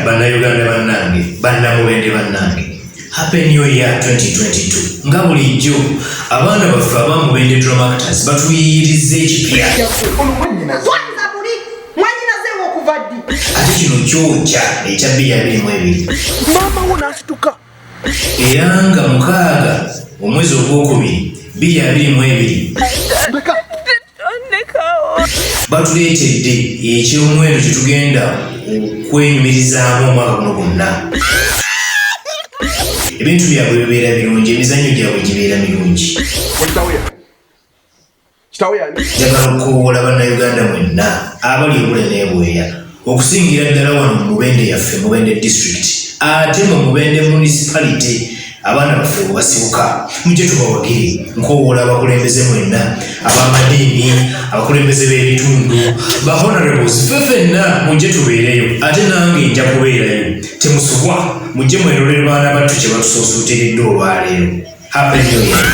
Bannayuganda bannange, bannamubende bannange, happy new year 2022. Nga bulijjo, abaana baffe aba Mubende Drama Actors batuyiyirizza ekipya. Twanza buli mwanyinazeewo okuva ddi? Ate kino kyokya ekya 2022. Maama wo n'asituka. Era nga 6 omwezi ogwokubiri 2022, batuleetedde ekyomuwendo kyetugenda okwenyumirizaamu omwaka guno gwonna. Ebintu byabwe bibeera birungi, emizannyo gyabwe gibeera mirungi. Njagala okukowoola Bannayuganda mwenna abali ebule n'ebweya, okusingira ddala wano mu Mubende yaffe, Mubende District, ate mu Mubende Municipality, abaana baffe bwe basibuka, mujje tubawagire. Nkowoola abakulembeze mwenna ab'amadiini, abakulembeze b'ebitundu, ba honorables, ffe ffenna mujje tubeereyo, ate nange nja kubeerayo. Temusubwa, mujje mwerolere baana battu kye batusoosuutiridde olwaleero. Happy new year.